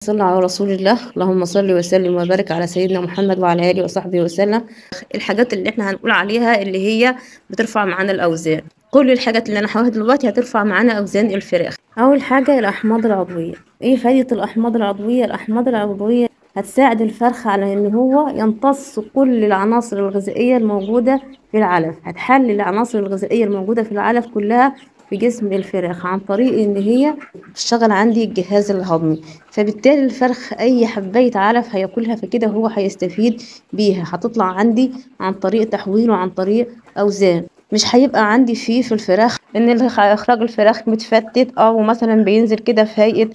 صلى على رسول الله، اللهم صل وسلم وبارك على سيدنا محمد وعلى اله وصحبه وسلم. الحاجات اللي احنا هنقول عليها اللي هي بترفع معانا الاوزان، كل الحاجات اللي انا هقولها دلوقتي هترفع معانا اوزان الفراخ. اول حاجة الاحماض العضوية. ايه فايده الاحماض العضوية؟ الاحماض العضوية هتساعد الفرخ على ان هو يمتص كل العناصر الغذائية الموجودة في العلف، هتحلل العناصر الغذائية الموجودة في العلف كلها في جسم الفراخ عن طريق ان هي تشتغل عندي الجهاز الهضمي، فبالتالي الفرخ اي حبايه علف هياكلها فكده هو هيستفيد بيها، هتطلع عندي عن طريق تحويل وعن طريق اوزان. مش هيبقى عندي فيه في الفراخ ان اخراج الفراخ متفتت او مثلا بينزل كده في هيئة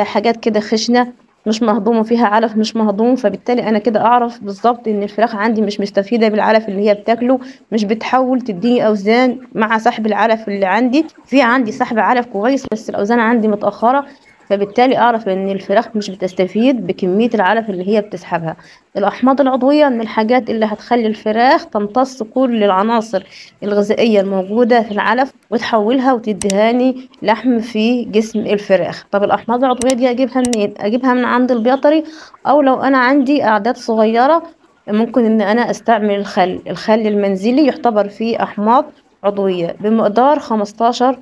حاجات كده خشنه مش مهضومة فيها علف مش مهضوم، فبالتالي انا كده اعرف بالظبط ان الفراخ عندي مش مستفيدة بالعلف اللي هي بتاكله، مش بتحول تديني اوزان مع سحب العلف اللي عندي. في عندي سحب علف كويس بس الاوزان عندي متاخرة، فبالتالي اعرف ان الفراخ مش بتستفيد بكمية العلف اللي هي بتسحبها. الاحماض العضوية من الحاجات اللي هتخلي الفراخ تمتص كل العناصر الغذائية الموجودة في العلف وتحولها وتديهاني لحم في جسم الفراخ. طب الاحماض العضوية دي اجيبها منين؟ اجيبها من عند البيطري، او لو انا عندي اعداد صغيرة ممكن ان انا استعمل الخل. الخل المنزلي يعتبر فيه احماض عضوية بمقدار 15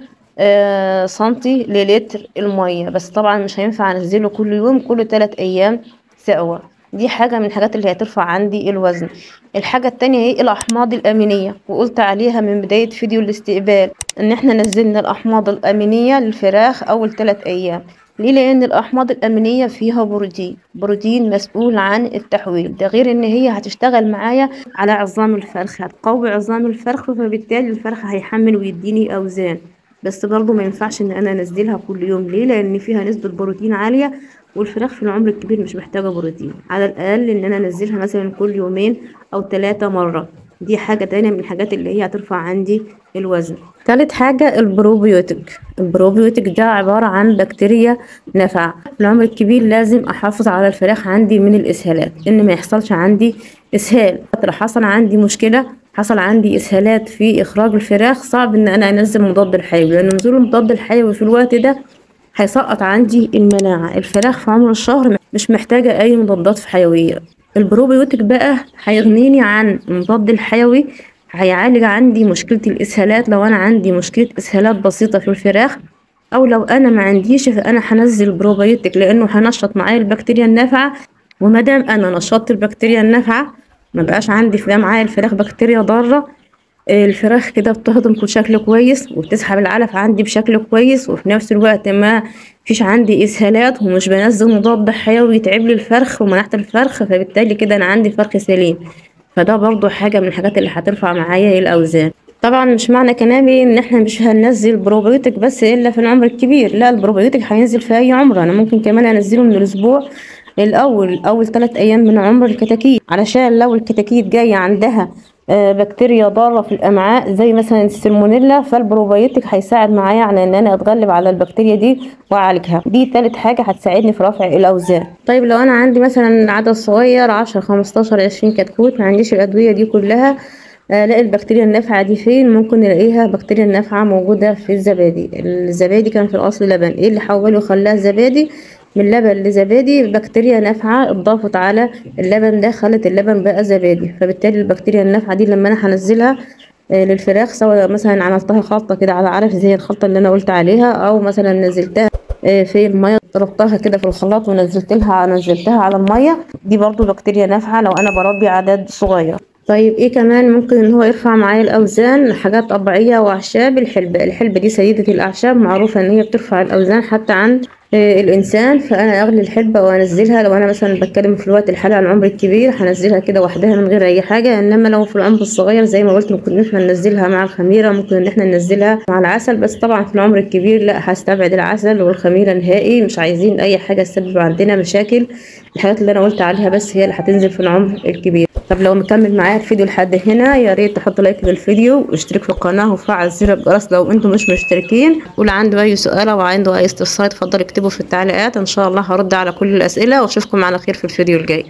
سنتي للتر المية، بس طبعا مش هينفع انزله كل يوم، كل 3 ايام سوا. دي حاجة من الحاجات اللي هترفع عندي الوزن. الحاجة التانية هي الاحماض الامينية، وقلت عليها من بداية فيديو الاستقبال ان احنا نزلنا الاحماض الامينية للفراخ اول 3 ايام. ليه؟ لان الاحماض الامينية فيها بروتين، بروتين مسؤول عن التحويل، ده غير ان هي هتشتغل معايا على عظام الفرخ، هتقوي عظام الفرخ، فبالتالي الفرخ هيحمل ويديني اوزان. بس برضو ما ينفعش ان انا انزلها كل يوم. ليه؟ لان فيها نسبة بروتين عالية، والفراخ في العمر الكبير مش محتاجة بروتين، على الاقل ان انا انزلها مثلا كل يومين او 3 مرة. دي حاجة تانية من الحاجات اللي هي هترفع عندي الوزن. تالت حاجة البروبيوتيك. البروبيوتيك ده عبارة عن بكتيريا نافعة. في العمر الكبير لازم احافظ على الفراخ عندي من الاسهالات، ان ما يحصلش عندي اسهال. لو حصل عندي مشكلة، حصل عندي اسهالات في اخراج الفراخ، صعب ان انا انزل مضاد الحيوي، لان نزول المضاد الحيوي في الوقت ده هيسقط عندي المناعة. الفراخ في عمر الشهر مش محتاجه اي مضادات حيوية. البروبيوتيك بقى هيغنيني عن المضاد الحيوي، هيعالج عندي مشكلة الاسهالات لو انا عندي مشكلة اسهالات بسيطة في الفراخ، او لو انا ما عنديش فانا هنزل بروبيوتيك لانه هنشط معايا البكتيريا النافعة، وما دام انا نشطت البكتيريا النافعة ما بقاش عندي في معايا الفراخ بكتيريا ضارة. الفراخ كده بتهضم بشكل كويس وبتسحب العلف عندي بشكل كويس، وفي نفس الوقت ما فيش عندي اسهالات، ومش بنزل مضاد حيوي يتعب لي الفرخ ومناعه الفرخ، فبالتالي كده انا عندي فرخ سليم. فده برضو حاجة من الحاجات اللي هترفع معايا الاوزان. طبعا مش معنى كلامي ان احنا مش هننزل بروبيوتيك بس الا في العمر الكبير، لا، البروبيوتيك هينزل في اي عمر. انا ممكن كمان انزله من الاسبوع الاول، اول 3 ايام من عمر الكتاكيت، علشان لو الكتاكيت جاية عندها بكتيريا ضارة في الامعاء زي مثلا السلمونيلا، فالبروبيوتيك هيساعد معايا على ان انا اتغلب على البكتيريا دي واعالجها. دي تالت حاجة هتساعدني في رفع الاوزان. طيب لو انا عندي مثلا عدد صغير 10 15 20 كتكوت، ما عنديش الادوية دي كلها، الاقي البكتيريا النافعة دي فين؟ ممكن نلاقيها بكتيريا النافعة موجودة في الزبادي. الزبادي كان في الاصل لبن، ايه اللي حوله وخلاه زبادي؟ من لبن لزبادي بكتيريا نافعة اضافت على اللبن ده، خلت اللبن بقى زبادي. فبالتالي البكتيريا النافعة دي لما انا هنزلها للفراخ، سواء مثلا عملتها خلطه كده على عرف زي الخلطة اللي انا قلت عليها، او مثلا نزلتها في المية، ضربتها كده في الخلاط ونزلتها على المية، دي برضو بكتيريا نافعة لو انا بربي عدد صغير. طيب ايه كمان ممكن ان هو يرفع معايا الاوزان؟ حاجات طبيعية واعشاب. الحلبة، الحلبة دي سيده الاعشاب، معروفة ان هي بترفع الاوزان حتى عند الانسان، فانا اغلي الحلبة وانزلها. لو انا مثلا بتكلم في الوقت الحالي على العمر الكبير هنزلها كده وحدها من غير اي حاجة، انما لو في العمر الصغير زي ما قلت ممكن ان احنا ننزلها مع الخميره، ممكن ان احنا ننزلها مع العسل، بس طبعا في العمر الكبير لا، هستبعد العسل والخميره نهائي، مش عايزين اي حاجة تسبب عندنا مشاكل. الحاجات اللي انا قلت عليها بس هي اللي هتنزل في العمر الكبير. طب لو مكمل معايا الفيديو لحد هنا، يا ريت تحط like للفيديو واشترك في القناة وفعل زر الجرس لو انتم مش مشتركين. واللي عنده اي سؤال او عنده اي استفسار اتفضل اكتبه في التعليقات، ان شاء الله هرد على كل الاسئلة، واشوفكم على خير في الفيديو الجاي.